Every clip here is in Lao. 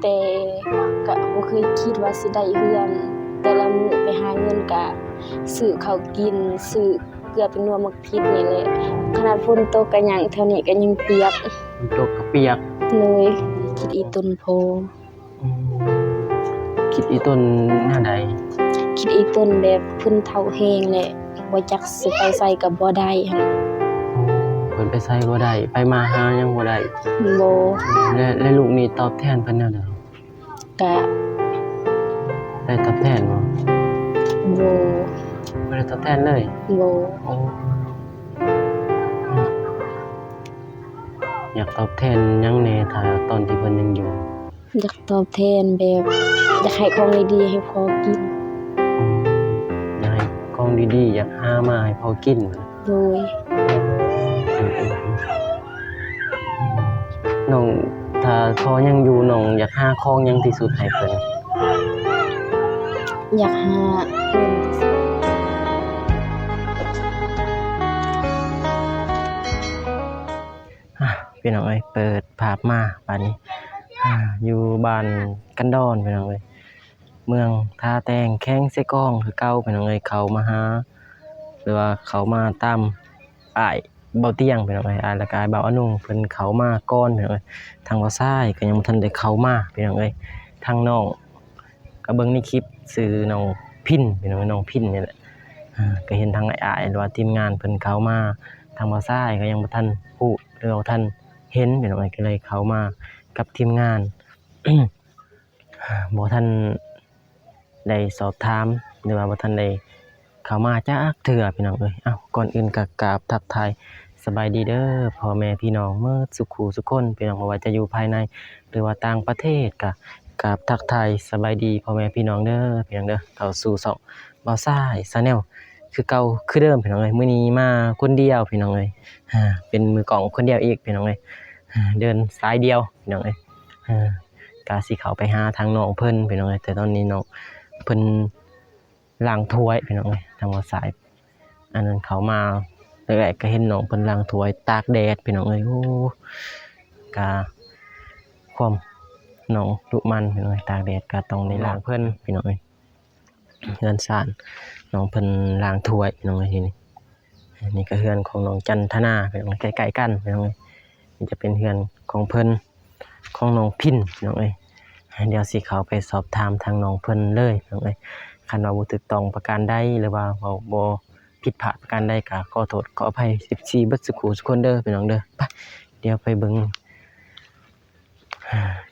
ແຕ່ກະບໍ່ເຄີຍຄິດວ່າຊິໄດ້ເຮືອນ, ແຕ່ລະມື້ໄປຫາເງິນກະຊື້ເຂົ້າກິນ, ຊື້ເກືອແປ້ງນົວ ໝາກພິກນີ້ແຫຼະ, ຂະໜາດຝົນຕົກກະຍັງ ແຖວນີ້ກະຍັງປຽກ. ຝົນຕົກກະປຽກ. ໂດຍ. ຄິດອີ່ຕົນພໍ. ອືມ ຄິດອີ່ຕົນແນວໃດ? ຄິດອີ່ຕົນແບບເພິ່ນເຖົ້າແຮງແຫຼະ, ບໍ່ຈັກຊິໄປໃສກະບໍ່ໄດ້ຫັ້ນ. ໂອ້ ເພິ່ນໄປໃສບໍ່ໄດ້, ໄປມາຫາຍັງບໍ່ໄດ້. ບໍ່. ແລະ ແລະລູກນີ້ຕອບແທນເພິ່ນແນວໃດ? ກະ ໄດ້ຕອບແທນບໍ່? ບໍ່. ບໍ່ໄດ້ຕອບແທນເລີຍ? ບໍ່. ໂອ້ ຢາກຕອບແທນຫຍັງແດ່ ຖ້າຕອນທີ່ເພິ່ນຍັງຢູ່? ຢາກຕອບແທນແບບ ຢາກໃຫ້ຂອງດີໆໃຫ້ພໍ່ກິນ. ອືມ ຢາກໃຫ້ຂອງດີໆ ຢາກຫາມາໃຫ້ພໍ່ກິນ. ໂດຍ. ອືມ ອືມ ອືມ ນ້ອງ ຖ້າພໍ່ຍັງຢູ່ ນ້ອງຢາກຫາຂອງຫຍັງທີ່ສຸດໃຫ້ເພິ່ນ? ຢາກຫາເງິນ. ອ່າ ພີ່ນ້ອງເອີຍ ເປີດພາບມາບາດນີ້ ອ່າ ຢູ່ບ້ານກັນດອນ ພີ່ນ້ອງເອີຍ ເມືອງທ່າແຕງ ແຂວງເຊກອງຄືເກົ່າ ພີ່ນ້ອງເອີຍ. ເຂົ້າມາຫາ ຫຼືວ່າເຂົ້າມາຕາມອ້າຍເບົາຕຽງ ພີ່ນ້ອງເອີຍ, ອ້າຍ ແລ້ວກະອ້າຍເບົາອານຸງ ເພິ່ນເຂົ້າມາກ່ອນ ພີ່ນ້ອງເອີຍ. ທາງບ່າວຊາຍກະຍັງບໍ່ທັນໄດ້ເຂົ້າມາ ພີ່ນ້ອງເອີຍ. ທາງນ້ອງ ກະເບິ່ງໃນຄລິບ ຊື່ນ້ອງພິນ ພີ່ນ້ອງ ນ້ອງພິນນີ້ແຫຼະ. ເອີ ກະເຫັນທາງອ້າຍໆ ຫຼືວ່າທີມງານເພິ່ນເຂົ້າມາ, ທາງບ່າວຊາຍກະຍັງບໍ່ທັນຮູ້ ຫຼືວ່າບໍ່ທັນເຫັນ ພີ່ນ້ອງເອີຍ, ກະເລີຍເຂົ້າມາກັບທີມງານ ບໍ່ທັນໄດ້ສອບຖາມ ຫຼືວ່າບໍ່ທັນໄດ້ ເຂົ້າມາຈັກເທື່ອ ພີ່ນ້ອງເອີຍ. ເອົ້າ ກ່ອນອື່ນກະກາບທັກທາຍສະບາຍດີເດີ ພໍ່ແມ່ພີ່ນ້ອງໝົດສູ່ຄູ່ສູ່ຄົນ ພີ່ນ້ອງ ບໍ່ວ່າຈະຢູ່ພາຍໃນ ຫຼືວ່າຕ່າງປະເທດ ກະກາບທັກທາຍສະບາຍດີພໍ່ແມ່ພີ່ນ້ອງເດີ ພີ່ນ້ອງເດີ. ເຂົ້າສູ່ຊ່ອງບ່າວຊາຍ Channel ຄືເກົ່າຄືເດີມ ພີ່ນ້ອງເອີຍ. ມື້ນີ້ມາຄົນດຽວ ພີ່ນ້ອງເອີຍ ເປັນມືກ້ອງຄົນດຽວອີກ ພີ່ນ້ອງເອີຍ ເດີນສາຍດຽວ ພີ່ນ້ອງເອີຍ. ກະຊິເຂົ້າໄປຫາທາງນ້ອງເພິ່ນ ພີ່ນ້ອງເອີຍ ແຕ່ຕອນນີ້ນ້ອງເພິ່ນ ລ້າງຖ້ວຍ ພີ່ນ້ອງເອີຍ. ທາງບ່າວຊາຍ ອັນນັ້ນເຂົ້າມາແລກໆ ກະເຫັນນ້ອງເພິ່ນລ້າງຖ້ວຍຕາກແດດ ພີ່ນ້ອງເອີຍ. ໂອ້ ກະຄວາມນ້ອງດຸໝັ່ນ ພີ່ນ້ອງເອີຍ, ຕາກແດດກະຕ້ອງໄດ້ລ້າງເພິ່ນ ພີ່ນ້ອງເອີຍ. ເຮືອນຊານນ້ອງເພິ່ນລ້າງຖ້ວຍ ພີ່ນ້ອງເອີຍ. ນີ້ ນີ້ກະເຮືອນຂອງນ້ອງຈັນທະນາ ພີ່ນ້ອງ ໃກ້ໆກັນ ພີ່ນ້ອງເອີຍ. ນີ້ຈະເປັນເຮືອນຂອງເພິ່ນ ຂອງນ້ອງພິນ ພີ່ນ້ອງເອີຍ. ດຽວຊິເຂົ້າໄປສອບຖາມທາງນ້ອງເພິ່ນເລີຍ ພີ່ນ້ອງເອີຍ. ຄັນວ່າບໍ່ຖືກຕ້ອງປະການໃດ ຫຼືວ່າເວົ້າບໍ່ຜິດພາດປະການໃດ ກະຂໍໂທດຂໍອະໄພ ເອັຟຊີ ເບິດສູ່ຄູ່ສູ່ຄົນເດີ ພີ່ນ້ອງເດີ. ໄປ ດຽວໄປເບິ່ງ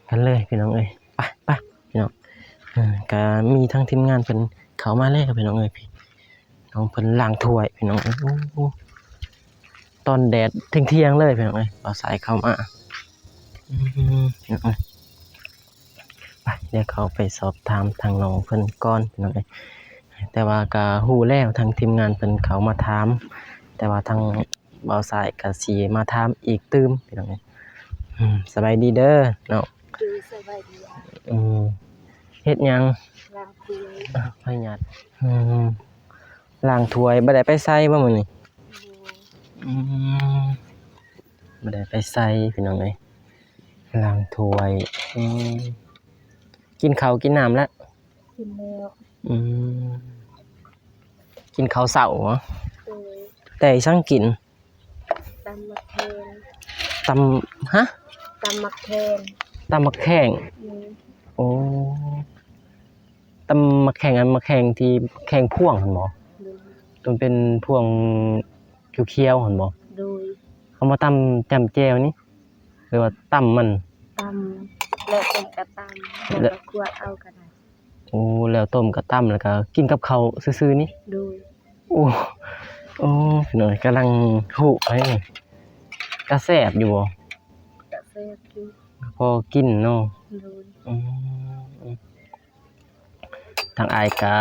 ກັນເລີຍ ພີ່ນ້ອງເອີຍ. ໄປ ໄປ ພີ່ນ້ອງ. ກະມີທາງທີມງານເພິ່ນເຂົ້າມາແລ້ວ ພີ່ນ້ອງເອີຍ. ນ້ອງເພິ່ນລ້າງຖ້ວຍ ພີ່ນ້ອງເອີຍ. ໂອ້ ຕອນແດດທ່ຽງໆເລີຍ ພີ່ນ້ອງເອີຍ ບ່າວຊາຍເຂົ້າມາ. ອືມ ພີ່ນ້ອງເອີຍ ໄປ ດຽວເຂົ້າໄປສອບຖາມທາງນ້ອງເພິ່ນກ່ອນ ພີ່ນ້ອງເອີຍ. ແຕ່ວ່າກະຮູ້ແລ້ວ ທາງທີມງານເພິ່ນເຂົ້າມາຖາມ ແຕ່ວ່າທາງບ່າວຊາຍກະຊິມາຖາມອີກຕື່ມ ພີ່ນ້ອງເອີຍ. ອືມ ສະບາຍດີເດີເນາະ. ໂດຍ ສະບາຍດີ. ອືມ ເຮັດຫຍັງ? ລ້າງຖ້ວຍ. ອາ ພະຍາດ. ອືມ ລ້າງຖ້ວຍ ບໍ່ໄດ້ໄປໃສບໍ່ມື້ນີ້? ບໍ່. ອືມ ບໍ່ໄດ້ໄປໃສ ພີ່ນ້ອງເອີຍ ລ້າງຖ້ວຍ. ອືມ ກິນເຂົ້າກິນນ້ຳລະ? ກິນແລ້ວ. ອືມ ກິນເຂົ້າເຊົ້າບໍ? ໂດຍ. ແຕ່ອີ່ຫຍັງກິນ? ຕຳໝາກແຂ້ງ. ຕຳ ຮະ? ຕຳໝາກແຂ້ງ. ຕຳໝາກແຂ້ງ. ອືມ ໂອ້ ຕຳໝາກແຂ້ງ ອັນໝາກແຂ້ງທີ່ແຂ້ງພວງຫັ້ນບໍ? ໂດຍ. ຕົວເປັນພວງຂຽວໆຫັ້ນບໍ? ໂດຍ. ເອົາມາຕຳຈ້ຳແຈ່ວນີ້ ຫຼືວ່າຕຳມັນ? ຕຳ ແລ້ວຕົ້ມກະຕຳ ແລ້ວກະຂວດເອົາກະໄດ້. ໂອ້ ແລ້ວຕົ້ມກະຕຳ ແລ້ວກະກິນກັບເຂົ້າຊື່ໆນີ້? ໂດຍ. ໂອ້ ໂອ້ ພີ່ນ້ອງ ກຳລັງຫຸໄປນີ້ ກະແຊບຢູ່ບໍ່? ກະແຊບຢູ່ ພໍກິນເນາະ. ໂດຍ. ອືມ ທາງອ້າຍກະ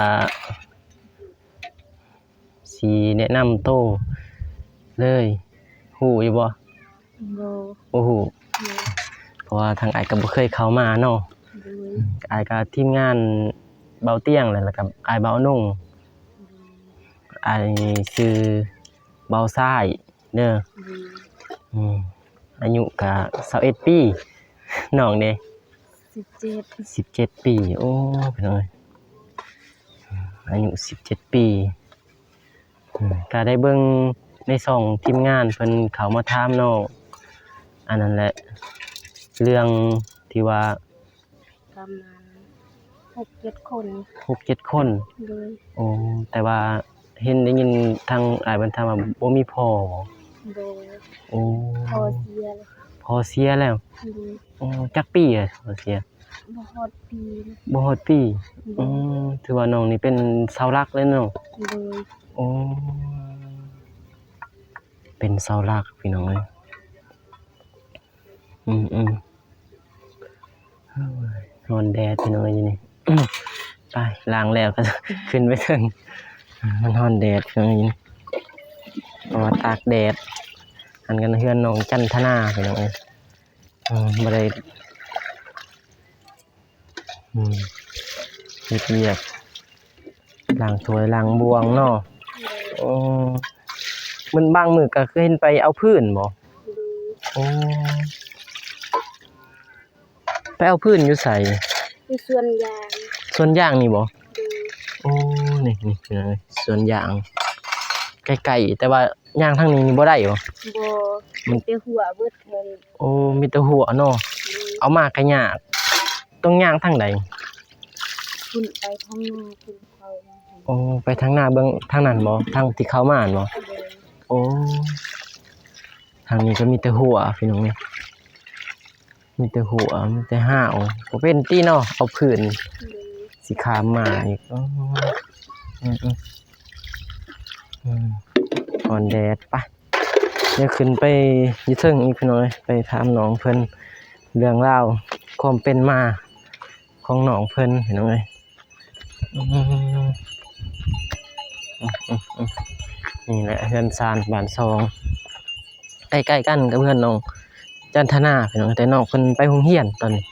ຊິແນະນຳໂຕເລີຍ ຮູ້ຢູ່ບໍ່? ບໍ່. ບໍ່ຮູ້. ໂດຍ. ເພາະວ່າທາງອ້າຍກໍບໍ່ເຄີຍເຂົ້າມາເນາະ. ໂດຍ. ອ້າຍກໍທີມງານເບົາຕຽງ ແລ້ວກໍອ້າຍເບົານົງ. ໂດຍ. ອ້າຍຊື່ເບົາຊາຍເດີ. ໂດຍ. ອືມ ອາຍຸກໍຊາວເອັດປີ. ນ້ອງເດ? ສິບເຈັດ ສິບເຈັດປີ. ໂອ້ ພີ່ນ້ອງເອີຍ ອາຍຸສິບເຈັດປີ. ອືມ ກະໄດ້ເບິ່ງໃນຊ່ອງທີມງານເພິ່ນເຂົ້າມາຖາມນ້ອງ ອັນນັ້ນແຫຼະ ເລື່ອງທີ່ວ່າ ປະມານຫົກເຈັດຄົນ ຫົກເຈັດຄົນ. ໂດຍ. ໂອ້ ແຕ່ວ່າເຫັນໄດ້ຍິນທາງອ້າຍເພິ່ນຖາມວ່າບໍ່ມີພໍ່ບໍ? ໂດຍ. ໂອ້ ພໍ່ເສຍແລ້ວ. ພໍ່ເສຍແລ້ວ. ໂດຍ. ໂອ້ ຈັກປີແລ້ວພໍ່ເສຍ? ບໍ່ຮອດປີ. ບໍ່ຮອດປີ. ໂດຍ. ອືມ ຖືວ່ານ້ອງນີ້ເປັນເສົາຫຼັກເລີຍເນາະ. ໂດຍ. ໂອ້ ເປັນເສົາຫຼັກພີ່ນ້ອງເອີຍ. ອືມໆ ໂອ້ຍ ຮ້ອນແດດພີ່ນ້ອງເອີຍ ຢູ່ນີ້. ໄປ ລ້າງແລ້ວກໍຂຶ້ນໄປເທິງ. ມັນຮ້ອນແດດພີ່ນ້ອງເອີຍ ຢູ່ນີ້ ເພາະວ່າຕາກແດດ. ອັນກັນເຮືອນນ້ອງຈັນທະນາພີ່ນ້ອງເອີຍ. ເອີ ບໍ່ໄດ້ ອືມ ເຮັດວຽກ ລ້າງຖ້ວຍລ້າງບ່ວງເນາະ. ໂອ້ ມັນບາງມື້ກໍຄືເຫັນໄປເອົາຟືນບໍ? ໂອ້ ໄປເອົາຟືນຢູ່ໃສ? ຢູ່ສວນຢາງ. ສວນຢາງນີ້ບໍ? ໂອ້ ນີ້ ນີ້ ເອີ ສວນຢາງ ໃກ້ໆ ແຕ່ວ່າຍ່າງທາງນີ້ນີ້ບໍ່ໄດ້ບໍ? ບໍ່ ມັນມີແຕ່ຮົ້ວເບິດ. ໂອ້ ມີແຕ່ຮົ້ວເນາະ. ໂດຍ. ເອົາມາກໍຍາກ ຕ້ອງຍ່າງທາງໃດ? ພຸ້ນໄປທາງໜ້າ ພຸ້ນເຂົ້າ. ໂອ້ ໄປທາງໜ້າເບິ່ງທາງນັ້ນບໍ? ທາງທີ່ເຂົ້າມາຫັ້ນບໍ? ໂດຍ. ໂອ້ ທາງນີ້ກໍມີແຕ່ຮົ້ວພີ່ນ້ອງເອີຍ ມີແຕ່ຮົ້ວ ມີແຕ່ຮ້າວ. ບໍ່ເປັນຕິເນາະ ເອົາຟືນ. ໂດຍ. ຊິຂ້າມມາອີກ. ອໍ ອືມໆ ອືມ ຮ້ອນແດດ. ໄປ ດຽວຂຶ້ນໄປຢູ່ເທິງອີກພີ່ນ້ອງເອີຍ ໄປຖາມນ້ອງເພິ່ນເລື່ອງລາວຄວາມເປັນມາຂອງນ້ອງເພິ່ນພີ່ນ້ອງເອີຍ. ອືມ ນີ້ແຫຼະເຮືອນຊານບ້ານຊ່ອງ ໃກ້ໆກັນກັບເຮືອນນ້ອງຈັນທະນາພີ່ນ້ອງ ແຕ່ນ້ອງເພິ່ນໄປໂຮງຮຽນຕອນນີ້.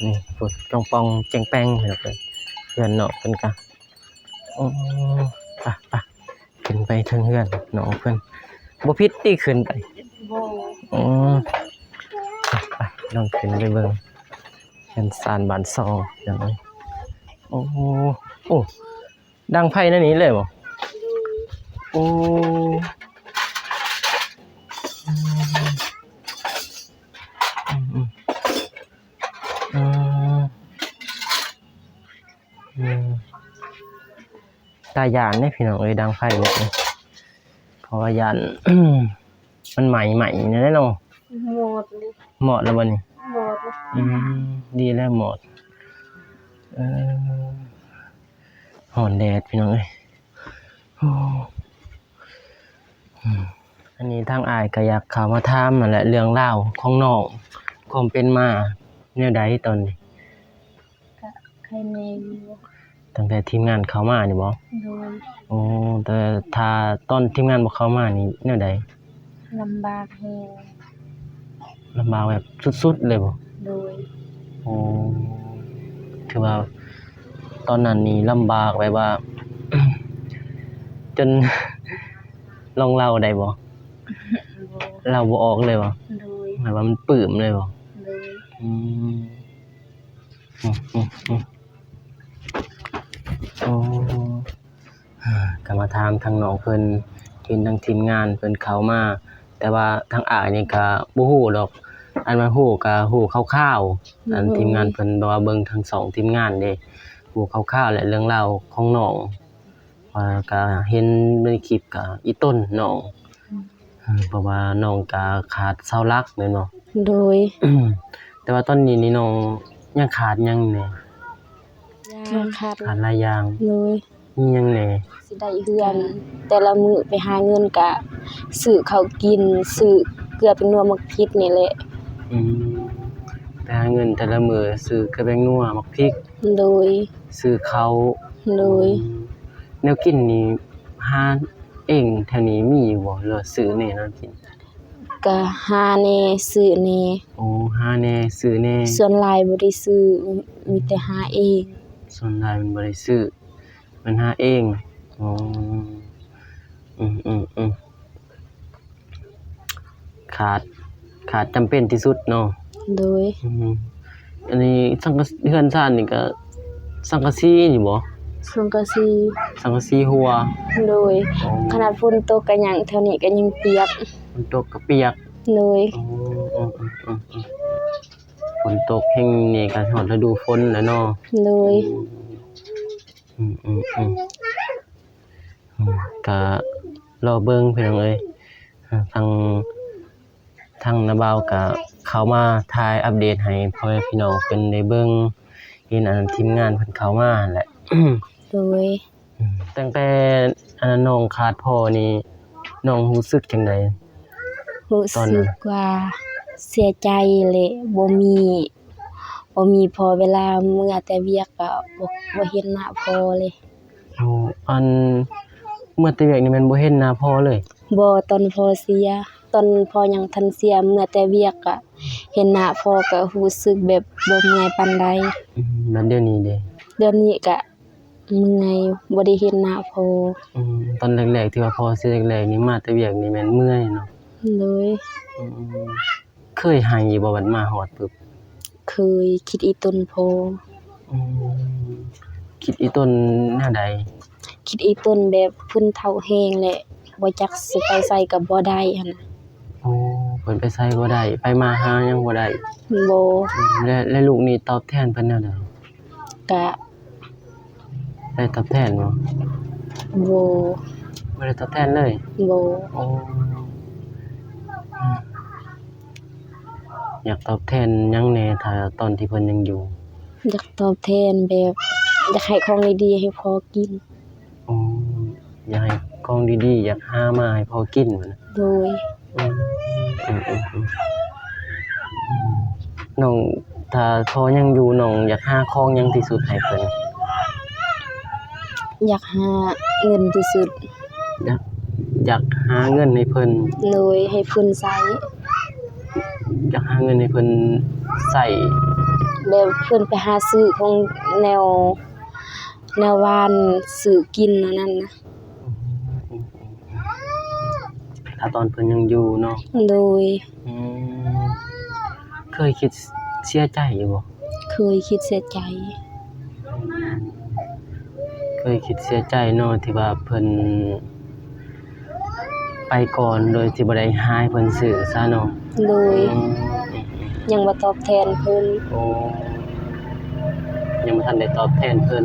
ນີ້ພຸ້ນ ປ່ອງໆແຈ້ງແປງພີ່ນ້ອງເອີຍ ເຮືອນນ້ອງເພິ່ນກະ. ໂອ້ ໄປໆ ຂຶ້ນໄປເທິງເຮືອນນ້ອງເພິ່ນ ບໍ່ຜິດຕິຂຶ້ນໄປ? ບໍ່. ອໍ ໄປໆ ລອງຂຶ້ນໄປເບິ່ງເຮືອນຊານບ້ານຊ່ອງ. ໂອ້ ໂອ້ ດັງໄຟໃນນີ້ເລີຍບໍ? ໂດຍ. ໂອ້ ອືມ ອືມ ອືມ ອືມ ຕາຢ້ານເດ້ພີ່ນ້ອງເອີຍ ດັງໄຟແບບນີ້ ເພາະວ່າຢ້ານມັນໄໝ້ ໄໝ້ແນວໃດເນາະ. ໝອດເລີຍ. ໝອດແລ້ວບໍ່ນີ້? ໝອດແລ້ວ. ອືມ ດີແລ້ວໝອດ. ເອີ ຮ້ອນແດດພີ່ນ້ອງເອີຍ. ໂອ້ ອືມ ອັນນີ້ທາງອ້າຍກໍຢາກເຂົ້າມາຖາມຫັ້ນແຫຼະ ເລື່ອງລາວຂອງນ້ອງ ຄວາມເປັນມາແນວໃດຕອນນີ້? ກະໄຄແນ່ຢູ່. ຕັ້ງແຕ່ທີມງານເຂົ້າມານີ້ບໍ? ໂດຍ. ໂອ້ ແຕ່ຖ້າຕອນທີມງານບໍ່ເຂົ້າມານີ້ແນວໃດ? ລຳບາກແຮງ. ລຳບາກແບບສຸດໆເລີຍບໍ? ໂດຍ. ໂອ້ ຖືວ່າຕອນນັ້ນນີ້ລຳບາກແບບວ່າ ຈົນ ລອງເລົ່າໄດ້ບໍ່? ບໍ່. ເລົ່າບໍ່ອອກເລີຍບໍ່? ໂດຍ. ໝາຍວ່າມັນປຶ້ມເລີຍບໍ່? ໂດຍ. ອືມ ອືມ ອືມ ອືມ ໂອ້ ກະມາຖາມທາງນ້ອງເພິ່ນ ເຫັນທາງທີມງານເພິ່ນເຂົ້າມາ ແຕ່ວ່າທາງອ້າຍນີ້ກະບໍ່ຮູ້ດອກ ອັນວ່າຮູ້ກະຮູ້ຄ່າວໆ ອັນທີມງານເພິ່ນ ແບບວ່າເບິ່ງທັງສອງທີມງານເດ້ ຮູ້ຄ່າວໆ ແລະ ເລື່ອງລາວຂອງນ້ອງ ວ່າກະເຫັນໃນຄລິບກະອີ່ຕົນນ້ອງ ອືມ ເອີ ເພາະວ່ານ້ອງກະຂາດເສົາຫຼັກແມ່ນບໍ່? ໂດຍ. ແຕ່ວ່າຕອນນີ້ນີ້ນ້ອງຍັງຂາດຫຍັງແດ່? ຍັງຂາດ ຂາດຫຼາຍຢ່າງ. ໂດຍ. ມີຫຍັງແດ່? ຊິໄດ້ເຮືອນ ແຕ່ລະມື້ໄປຫາເງິນກະຊື້ເຂົ້າກິນ ຊື້ເກືອແປ້ງນົວໝາກພິກນີ້ແຫຼະ. ອືມ ໄປຫາເງິນແຕ່ລະມື້ຊື້ເກືອແປ້ງນົວໝາກພິກ. ໂດຍ. ຊື້ເຂົ້າ. ໂດຍ. ອືມ ແນວກິນນີ້ຫາເອງແຖວນີ້ມີຢູ່ບໍ່ ຫຼືວ່າຊື້ແດ່ແນວກິນ? ກະຫາແດ່ ຊື້ແດ່. ໂອ້ ຫາແດ່ ຊື້ແດ່. ສ່ວນຫຼາຍບໍ່ໄດ້ຊື້ ມີແຕ່ຫາເອງ. ສ່ວນຫຼາຍມັນບໍ່ໄດ້ຊື້ ມັນຫາເອງ. ອໍ ອືມໆໆ ຂາດ ຂາດຈຳເປັນທີ່ສຸດເນາະ. ໂດຍ. ອືມ ອັນນີ້ສັງກະ ເຮືອນຊານນີ້ກະສັງກະສີຢູ່ບໍ່? ສັງກະສີ. ສັງກະສີຫົວ. ໂດຍ. ອໍ. ຂະໜາດຝົນຕົກກະຍັງ ແຖວນີ້ກະຍັງປຽກ. ຝົນຕົກກະປຽກ. ໂດຍ. ອໍ ເອີ ເອີ ເອີ ເອີ ຝົນຕົກແຮງນີ້ກະຮອດລະດູຝົນແລ້ວເນາະ. ໂດຍ. ອືມ ອືມ ອືມ ອືມ ກະລໍເບິ່ງພີ່ນ້ອງເອີຍ ທາງ ທາງນ້າບ່າວກະເຂົ້າມາຖ່າຍອັບເດດໃຫ້ພໍ່ແມ່ພີ່ນ້ອງເພິ່ນໄດ້ເບິ່ງ ເຫັນອັນທີມງານເພິ່ນເຂົ້າມາຫັ້ນແຫຼະ. ໂດຍ. ອືມ ຕັ້ງແຕ່ອັນນ້ອງຂາດພໍ່ນີ້ ນ້ອງຮູ້ສຶກຈັ່ງໃດ? ຮູ້ສຶກວ່າເສຍໃຈແຫຼະ ບໍ່ມີ ບໍ່ມີພໍ່ ເວລາເມືອແຕ່ວຽກກະບໍ່ ບໍ່ເຫັນໜ້າພໍ່ເລີຍ. ໂອ້ ອັນເມືອແຕ່ວຽກນີ້ແມ່ນບໍ່ເຫັນໜ້າພໍ່ເລີຍ? ບໍ່ ຕອນພໍ່ເສຍ ຕອນພໍ່ຍັງທັນເສຍ ເມືອແຕ່ວຽກກະເຫັນໜ້າພໍ່ ກະຮູ້ສຶກແບບບໍ່ເມື່ອຍປານໃດ. ອືມ ແລ້ວດຽວນີ້ເດ? ດຽວນີ້ກະເມື່ອຍ ບໍ່ໄດ້ເຫັນໜ້າພໍ່. ອືມ ຕອນແລກໆ ທີ່ວ່າພໍ່ເສຍແລກໆ ນີ້ ມາແຕ່ວຽກນີ້ແມ່ນເມື່ອຍເນາະ? ໂດຍ. ອືມ ເຄີຍໄຫ້ຢູ່ບໍ່ ບັດມາຮອດປຶບ? ເຄີຍ ຄິດອີ່ຕົນພໍ. ອືມ ຄິດອີ່ຕົນແນວໃດ? ຄິດອີ່ຕົນແບບເພິ່ນເຖົ້າແຮງແຫຼະ ບໍ່ຈັກຊິໄປໃສກະບໍ່ໄດ້ຫັ້ນນະ. ໂອ້ ເພິ່ນໄປໃສບໍ່ໄດ້ ໄປມາຫາຫຍັງບໍ່ໄດ້. ບໍ່. ອືມ ແລະ ແລະ ລູກນີ້ຕອບແທນເພິ່ນແນວໃດ? ກະ ໄດ້ຕອບແທນບໍ່? ບໍ່. ບໍ່ໄດ້ຕອບແທນເລີຍ? ບໍ່. ໂອ້ ອືມ ຢາກຕອບແທນຫຍັງແດ່ ຖ້າຕອນທີ່ເພິ່ນຍັງຢູ່? ຢາກຕອບແທນແບບ ຢາກໃຫ້ຂອງດີໆ ໃຫ້ພໍ່ກິນ. ອໍ ຢາກໃຫ້ຂອງດີໆ ຢາກຫາມາໃຫ້ພໍ່ກິນຫັ້ນນະ? ໂດຍ. ອືມ ອືມ ອືມ ອືມ ອືມ ນ້ອງ ຖ້າພໍ່ຍັງຢູ່ ນ້ອງຢາກຫາຂອງຫຍັງທີ່ສຸດໃຫ້ເພິ່ນ? ຢາກຫາເງິນທີ່ສຸດ. ຢາກ ຢາກຫາເງິນໃຫ້ເພິ່ນ. ໂດຍ ໃຫ້ເພິ່ນໃຊ້. ຢາກຫາເງິນໃຫ້ເພິ່ນໃຊ້ ແບບເພິ່ນໄປຫາຊື້ຂອງແນວ ແນວຫວານຊື້ກິນອັນນັ້ນນະ. ອືມ ອືມ ອືມ ອືມ ຖ້າຕອນເພິ່ນຍັງຢູ່ເນາະ. ໂດຍ. ອືມ ເຄີຍຄິດເສຍໃຈຢູ່ບໍ່? ເຄີຍຄິດເສຍໃຈ. ເຄີຍຄິດເສຍໃຈເນາະ ທີ່ວ່າເພິ່ນ ໄປກ່ອນໂດຍທີ່ບໍ່ໄດ້ຫາໃຫ້ເພິ່ນຊື້ຊະເນາະ. ໂດຍ. ອືມ ຍັງບໍ່ຕອບແທນເພິ່ນ. ໂອ້ ຍັງບໍ່ທັນໄດ້ຕອບແທນເພິ່ນ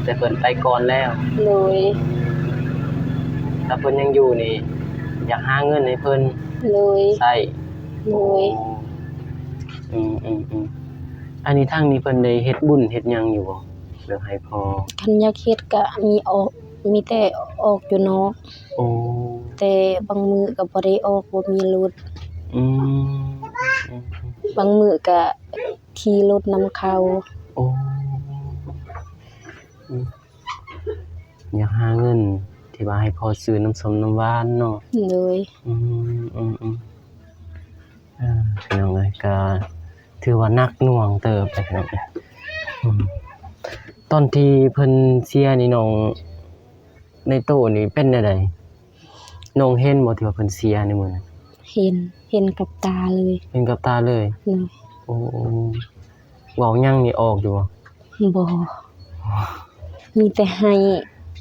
ແຕ່ເພິ່ນໄປກ່ອນແລ້ວ. ໂດຍ. ຖ້າເພິ່ນຍັງຢູ່ນີ້ ຢາກຫາເງິນໃຫ້ເພິ່ນ. ໂດຍ. ໃຊ້. ໂດຍ. ໂອ້ ອືມ ອືມ ອືມ ອັນນີ້ທາງນີ້ເພິ່ນໄດ້ເຮັດບຸນເຮັດຫຍັງຢູ່ບໍ່? ແບບໃຫ້ພໍ່ ຄັນຢາກເຮັດກະມີອອກ ມີແຕ່ອອກຢູ່ນອກ. ໂອ້ ແຕ່ບາງມື້ກະບໍ່ໄດ້ອອກ ບໍ່ມີລົດ. ອືມ ບາງມື້ກະຂີ່ລົດນຳເຂົາ. ໂອ້ ອືມ ຢາກຫາເງິນທີ່ວ່າໃຫ້ພໍ່ຊື້ນ້ຳສົ້ມນ້ຳຫວານເນາະ. ໂດຍ. ອືມ ອືມ ອືມ ເອີ ພີ່ນ້ອງເອີຍ ກະຖືວ່າໜັກໜ່ວງເຕີບເດ້ພີ່ນ້ອງເອີຍ. ອືມ ຕອນທີ່ເພິ່ນເສຍນີ້ ນ້ອງໃນໂຕນີ້ເປັນແນວໃດ? ນ້ອງເຫັນບໍ່ທີ່ວ່າເພິ່ນເສຍໃນມື້ນັ້ນ? ເຫັນ ເຫັນກັບຕາເລີຍ. ເຫັນກັບຕາເລີຍ? ໂດຍ. ໂອ້ ເວົ້າຫຍັງນີ້ອອກຢູ່ບໍ່? ບໍ່ ມີແຕ່ໄຫ້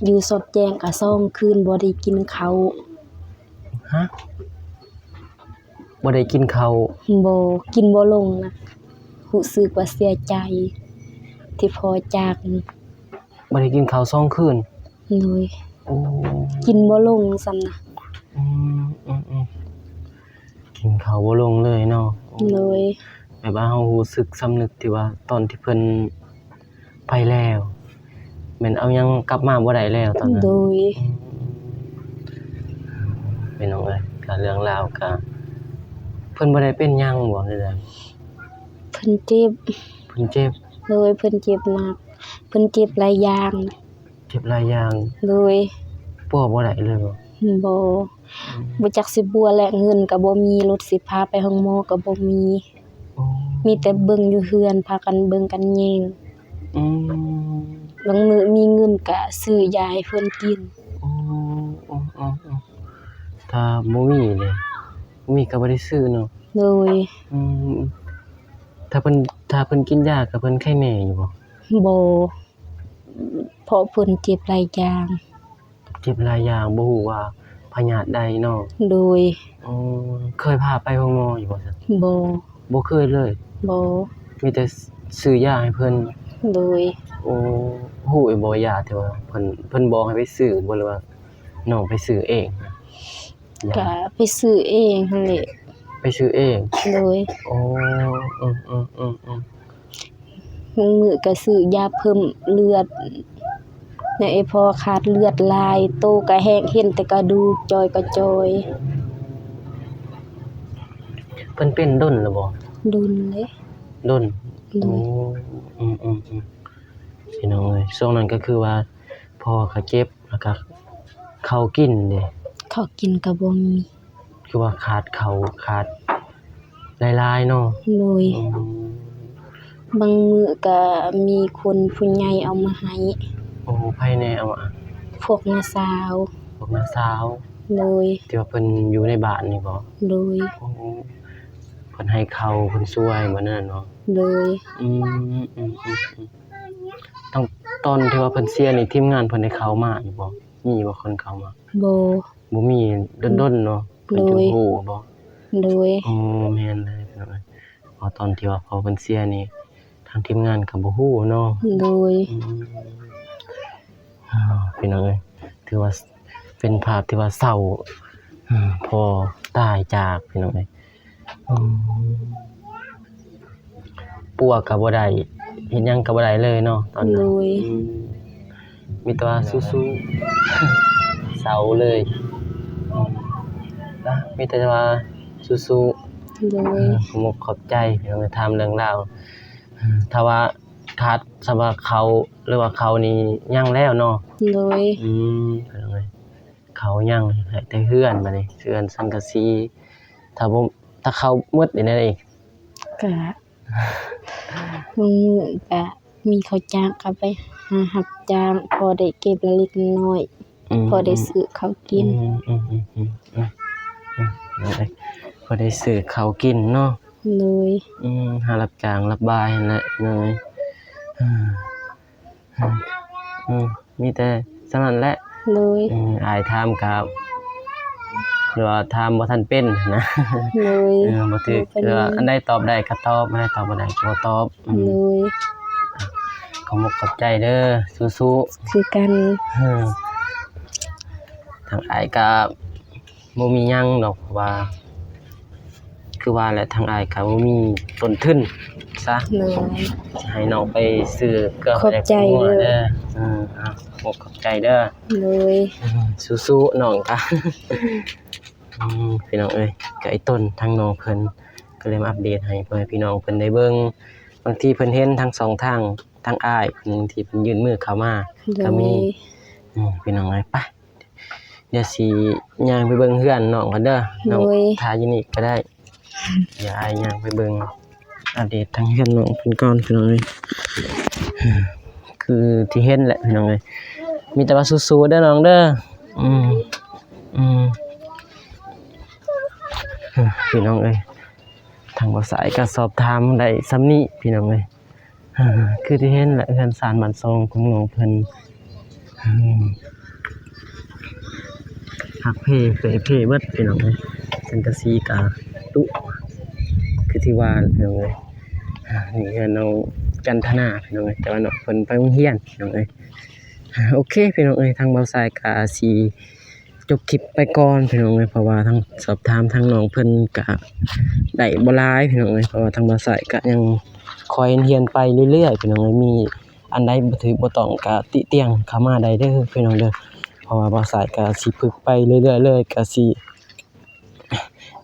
ຢູ່ຊອດແຈ້ງກະສອງຄືນບໍ່ໄດ້ກິນເຂົ້າ. ຮະ? ບໍ່ໄດ້ກິນເຂົ້າ? ບໍ່ ກິນບໍ່ລົງນະ ຮູ້ສຶກວ່າເສຍໃຈທີ່ພໍ່ຈາກ. ບໍ່ໄດ້ກິນເຂົ້າສອງຄືນ? ໂດຍ. ໂອ້ ກິນບໍ່ລົງຊ້ຳນະ. ອືມ ອືມ ອືມ ກິນເຂົ້າບໍ່ລົງເລີຍເນາະ. ໂດຍ. ແບບວ່າເຮົາຮູ້ສຶກສຳນຶກທີ່ວ່າຕອນທີ່ເພິ່ນໄປແລ້ວ ແມ່ນເອົາຫຍັງກັບມາບໍ່ໄດ້ແລ້ວຕອນນັ້ນ. ໂດຍ. ອືມ ພີ່ນ້ອງເອີຍ ກະເລື່ອງລາວກະ ເພິ່ນບໍ່ໄດ້ເປັນຫຍັງບໍ່ ຫຼືໃດ? ເພິ່ນເຈັບ. ເພິ່ນເຈັບ? ໂດຍ ເພິ່ນເຈັບໜັກ ເພິ່ນເຈັບຫຼາຍຢ່າງ. ເຈັບຫຼາຍຢ່າງ. ໂດຍ. ປົວບໍ່ໄດ້ເລີຍບໍ່? ບໍ່. ອືມ ບໍ່ຈັກຊິປົວແຫຼະ ເງິນກະບໍ່ມີ ລົດຊິພາໄປໂຮງໝໍກະບໍ່ມີ. ໂອ້ ມີແຕ່ເບິ່ງຢູ່ເຮືອນ ພາກັນເບິ່ງກັນແຍງ. ອືມ ບາງມື້ມີເງິນກະຊື້ຢາໃຫ້ເພິ່ນກິນ. ໂອ້ ໂອ້ ໂອ້ ໂອ້ ຖ້າບໍ່ມີເດ? ບໍ່ມີກະບໍ່ໄດ້ຊື້ເນາະ. ໂດຍ. ອືມ ຖ້າເພິ່ນ ຖ້າເພິ່ນກິນຢາກະເພິ່ນໄຄແນ່ຢູ່ບໍ່? ບໍ່ ເພາະເພິ່ນເຈັບຫຼາຍຢ່າງ. ເຈັບຫຼາຍຢ່າງ ບໍ່ຮູ້ວ່າພະຍາດໃດເນາະ. ໂດຍ. ອໍ ເຄີຍພາໄປໂຮງໝໍຢູ່ບໍ່ຊັ້ນ? ບໍ່ ບໍ່ເຄີຍເລີຍ. ບໍ່ ມີແຕ່ຊື້ຢາໃຫ້ເພິ່ນ. ໂດຍ. ໂອ້ ຮູ້ຢູ່ບໍ່ ຢາທີ່ວ່າເພິ່ນ ເພິ່ນບອກໃຫ້ໄປຊື້ບໍ່ ຫຼືວ່ານ້ອງໄປຊື້ເອງ? ກະໄປຊື້ເອງຫັ້ນແຫຼະ. ໄປຊື້ເອງ? ໂດຍ. ໂອ້ ອືມໆໆໆ ບາງມື້ກະຊື້ຢາເພີ່ມເລືອດ ແນວເອພໍຂາດເລືອດຫຼາຍ ໂຕກະແຫ້ງ ເຫັນແຕ່ກະດູກ ຈ່ອຍກະຈ່ອຍ. ເພິ່ນເປັນດົນແລ້ວບໍ່? ດົນເດ້. ດົນ. ໂດຍ. ໂອ້ ອືມໆໆ ພີ່ນ້ອງເອີຍ ຊ່ວງນັ້ນກະຄືວ່າພໍ່ກະເຈັບ ແລ້ວກະເຂົ້າກິນເດ້? ເຂົ້າກິນກະບໍ່ມີ. ຄືວ່າຂາດເຂົ້າຂາດຫຼາຍໆເນາະ. ໂດຍ. ອືມ ບາງມື້ກະມີຄົນຜູ້ໃຫຍ່ເອົາມາໃຫ້. ໂອ້ ໃຜແດ່ເອົາມາ? ພວກນ້າສາວ. ພວກນ້າສາວ. ໂດຍ. ທີ່ວ່າເພິ່ນຢູ່ໃນບ້ານນີ້ບໍ່? ໂດຍ. ໂອ້ ເພິ່ນໃຫ້ເຂົ້າເພິ່ນຊ່ວຍບໍ່ນັ້ນເນາະ? ໂດຍ. ອືມ ອືມໆໆ ຕອນ ຕອນທີ່ວ່າເພິ່ນເສຍນີ້ ທີມງານເພິ່ນໄດ້ເຂົ້າມາຢູ່ບໍ່? ມີບໍ່ຄົນເຂົ້າມາ? ບໍ່. ບໍ່ມີ ດົນໆເນາະ ເພິ່ນຈຶ່ງຮູ້ບໍ່? ໂດຍ. ອໍ ແມ່ນເລີຍພີ່ນ້ອງເອີຍ ເພາະຕອນທີ່ວ່າພໍ່ເພິ່ນເສຍນີ້ ທາງທີມງານກະບໍ່ຮູ້ເນາະ. ໂດຍ. ອືມ ພີ່ນ້ອງເອີຍ ຖືວ່າເປັນພາບທີ່ວ່າເສົ້າ ພໍ່ຕາຍຈາກ ພີ່ນ້ອງເອີຍ. ອືມ ປົວກະບໍ່ໄດ້ ເຮັດຫຍັງກະບໍ່ໄດ້ເລີຍເນາະຕອນນັ້ນ. ໂດຍ. ອືມ ມີແຕ່ວ່າສູ້ໆ ເສົ້າເລີຍ. ອືມ ນະ ມີແຕ່ວ່າສູ້ໆ. ໂດຍ. ຂອບອົກຂອບໃຈ ທີ່ມາຖາມເລື່ອງລາວ. ຖ້າວ່າຂາດ ສຳລັບເຂົ້າ ຫຼືວ່າເຂົ້ານີ້ຍັງແລ້ວເນາະ? ໂດຍ. ອືມ ເຂົ້າຍັງ ແຕ່ເຮືອນບາດນີ້ ເຮືອນສັງກະສີ ຖ້າບໍ່ ຖ້າເຂົ້າໝົດເຮັດແນວໃດອີກ? ກະ ບາງມື້ກະມີເຂົ້າຈ້າງ ກະໄປຫາຮັບຈ້າງ ພໍໄດ້ເກັບເລັກນ້ອຍ ອືມ ພໍໄດ້ຊື້ເຂົ້າກິນ. ອືມ ອືມ ພໍໄດ້ຊື້ເຂົ້າກິນເນາະ. ໂດຍ. ອືມ ຫາຮັບຈ້າງຮັບບ່າຍຫັ້ນແຫຼະ ໂດຍ. ອືມ ມີແຕ່ສ່ຳນັ້ນແຫຼະ. ໂດຍ. ອືມ ອ້າຍຖາມກະ ຫຼືວ່າຖາມບໍ່ທັນເປັນນະ. ໂດຍ. ເອີ ບໍ່ຖືກ ບໍ່ເປັນຫຍັງ ອັນໃດຕອບໄດ້ກະຕອບ ອັນໃດຕອບບໍ່ໄດ້ກະບໍ່ຕອບ. ອືມ ໂດຍ. ຂອບອົກຂອບໃຈເດີ ສູ້ໆ ຄືກັນ. ເອີ ທາງອ້າຍກະ ບໍ່ມີຫຍັງດອກ ເພາະວ່າ ຄືວ່າແຫຼະ ທາງອ້າຍກະບໍ່ມີຕົ້ນທຶນຊະ. ໂດຍ. ໃຫ້ນ້ອງໄປຊື້ເຄື່ອງ ຂອບໃຈເດີ. ເອີ ເອີ ຂອບໃຈເດີ. ໂດຍ. ສູ້ໆ ນ້ອງກະ ອືມ ພີ່ນ້ອງເອີຍ ກະໄອ້ຕົ້ນ ທາງນ້ອງເພິ່ນກະເລີຍມາອັບເດດໃຫ້ພໍ່ແມ່ພີ່ນ້ອງເພິ່ນໄດ້ເບິ່ງ. ບາງທີເພິ່ນເຫັນທັງສອງທາງ ທາງອ້າຍເພິ່ນທີ່ເພິ່ນຍື່ນມືເຂົ້າມາກະມີ. ໂດຍ. ອືມ ພີ່ນ້ອງເອີຍ ໄປ ດຽວຊິຍ່າງໄປເບິ່ງເຮືອນນ້ອງກ່ອນເດີ. ໂດຍ. ຖ້າຢູ່ນີ້ກະໄດ້ ດຽວອ້າຍຍ່າງໄປເບິ່ງ ອັບເດດທາງເຮືອນນ້ອງເພິ່ນກ່ອນ ພີ່ນ້ອງເອີຍ. ຄືທີ່ເຫັນແຫຼະ ພີ່ນ້ອງເອີຍ ມີແຕ່ວ່າສູ້ໆເດີນ້ອງເດີ. ອືມ ອືມ ພີ່ນ້ອງເອີຍ ທາງບ່າວສາຍກະສອບຖາມໄດ້ສ່ຳນີ້ ພີ່ນ້ອງເອີຍ. ຄືທີ່ເຫັນແຫຼະ ເຮືອນຊານບ້ານຊ່ອງຂອງນ້ອງເພິ່ນ ອືມ ຫັກເພເປ່ເພເບິດ ພີ່ນ້ອງເອີຍ. ສັງກະສີກະຕຸ ຄືທີ່ວ່າ ພີ່ນ້ອງເອີຍ. ນີ້ເຮືອນນ້ອງຈັນທະນາ ພີ່ນ້ອງເອີຍ ແຕ່ວ່ານ້ອງເພິ່ນໄປໂຮງຮຽນ ພີ່ນ້ອງເອີຍ. ໂອເຄ ພີ່ນ້ອງເອີຍ ທາງບ່າວສາຍກະຊິ ຈົບຄລິບໄປກ່ອນ ພີ່ນ້ອງເອີຍ ເພາະວ່າທາງ ສອບຖາມທາງນ້ອງເພິ່ນກະໄດ້ບໍ່ຫຼາຍ ພີ່ນ້ອງເອີຍ ເພາະວ່າທາງບ່າວສາຍກະຍັງຄ່ອຍຮຽນໄປເລື້ອຍໆ ພີ່ນ້ອງເອີຍ. ມີອັນໃດບໍ່ຖືກບໍ່ຕ້ອງກະຕິຕຽງເຂົ້າມາໄດ້ເດີ ພີ່ນ້ອງເດີ ເພາະວ່າບ່າວສາຍກະຊິຝຶກໄປເລື້ອຍໆເລີຍ ກະຊິ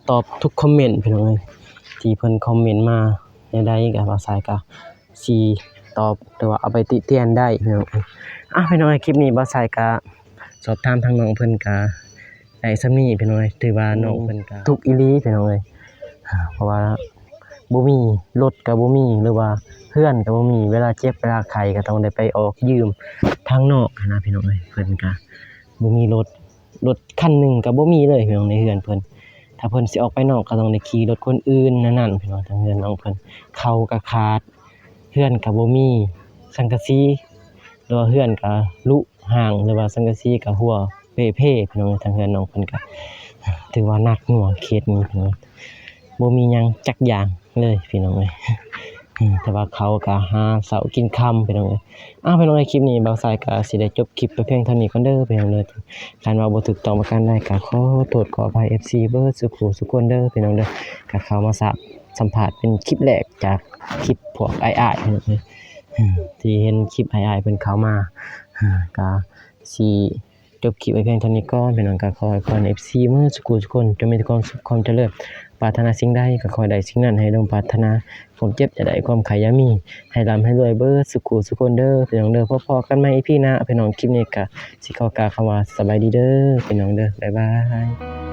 ຕອບທຸກຄອມເມັນ ພີ່ນ້ອງເອີຍ ທີ່ເພິ່ນຄອມເມັນມາແນວໃດ ກະບ່າວສາຍກະ ຊິຕອບ ຫຼືວ່າເອົາໄປຕິຕຽງໄດ້ ພີ່ນ້ອງ. ອ່ະ ພີ່ນ້ອງເອີຍ ຄລິບນີ້ບ່າວສາຍກະສອບຖາມທາງນ້ອງເພິ່ນກະໄດ້ສ່ຳນີ້ ພີ່ນ້ອງເອີຍ. ຖືວ່ານ້ອງເພິ່ນກະທຸກອີ່ຫຼີ ພີ່ນ້ອງເອີຍ ເພາະວ່າບໍ່ມີ ລົດກະບໍ່ມີ ຫຼືວ່າເຮືອນກະບໍ່ມີ ເວລາເຈັບເວລາໄຂ້ກະຕ້ອງໄດ້ໄປອອກຢືມທາງນອກຫັ້ນນະ ພີ່ນ້ອງເອີຍ. ເພິ່ນກະບໍ່ມີລົດ ລົດຄັນໜຶ່ງກະບໍ່ມີເລີຍ ພີ່ນ້ອງ ໃນເຮືອນເພິ່ນ. ຖ້າເພິ່ນຊິອອກໄປນອກກະຕ້ອງໄດ້ຂີ່ລົດຄົນອື່ນແນວນັ້ນ ພີ່ນ້ອງ. ທາງເຮືອນນ້ອງເພິ່ນ ເຂົ້າກະຂາດ ເຮືອນກໍບໍ່ມີສັງກະສີ ຫຼືວ່າເຮືອນກໍລຸຮ້າງ ຫຼືວ່າສັງກະສີກໍຮົ່ວເປ່ເພ ພີ່ນ້ອງເອີຍ. ທາງເຮືອນນ້ອງເພິ່ນກໍຖືວ່າໜັກໜ່ວງເຂດນີ້ ພີ່ນ້ອງເອີຍ ບໍ່ມີຫຍັງຈັກຢ່າງເລີຍ ພີ່ນ້ອງເອີຍ. ແຕ່ວ່າເຂົາກໍຫາເຊົ້າກິນຄ່ຳ ພີ່ນ້ອງເອີຍ. ອ້າວ ພີ່ນ້ອງເອີຍ ຄລິບນີ້ບ່າວຊາຍກໍຊິໄດ້ຈົບຄລິບໄປພຽງເທົ່ານີ້ກ່ອນເດີ ພີ່ນ້ອງເດີ. ຄັນວ່າບໍ່ຖືກຕ້ອງປະການໃດກໍຂໍໂທດຂໍອະໄພ ເອັຟຊີ ເບິດສູ່ຄູ່ສູ່ຄົນເດີ ພີ່ນ້ອງເດີ. ກໍເຂົ້າມາສະ ສຳພາດເປັນຄລິບແລກຈາກຄລິບພວກອ້າຍໆ ພີ່ນ້ອງເອີຍ ທີ່ເຫັນຄລິບອ້າຍໆເພິ່ນເຂົ້າມາ ກໍຊິຈົບຄລິບໄວ້ພຽງເທົ່ານີ້ກ່ອນ ພີ່ນ້ອງ. ກໍຂໍອວຍພອນ ເອັຟຊີ ເບິດສູ່ຄູ່ສູ່ຄົນ ຈົ່ງມີແຕ່ຄວາມສຸກຄວາມຈະເລີນ ປາດຖະໜາສິ່ງໃດກໍຂໍໃຫ້ໄດ້ສິ່ງນັ້ນ ໃຫ້ສົມປາດຖະໜາ ຄວາມເຈັບຢ່າໄດ້ ຄວາມໄຂ້ຢ່າມີ ໃຫ້ລ່ຳໃຫ້ລວຍເບິດສູ່ຄູ່ສູ່ຄົນເດີ ພີ່ນ້ອງເດີ. ພໍ້ກັນໃໝ່ ອີ ພີ ໜ້າ ພີ່ນ້ອງ. ຄລິບນີ້ກໍຊິຂໍກ່າວຄຳວ່າສະບາຍດີເດີ ພີ່ນ້ອງເດີ ບາຍບາຍ.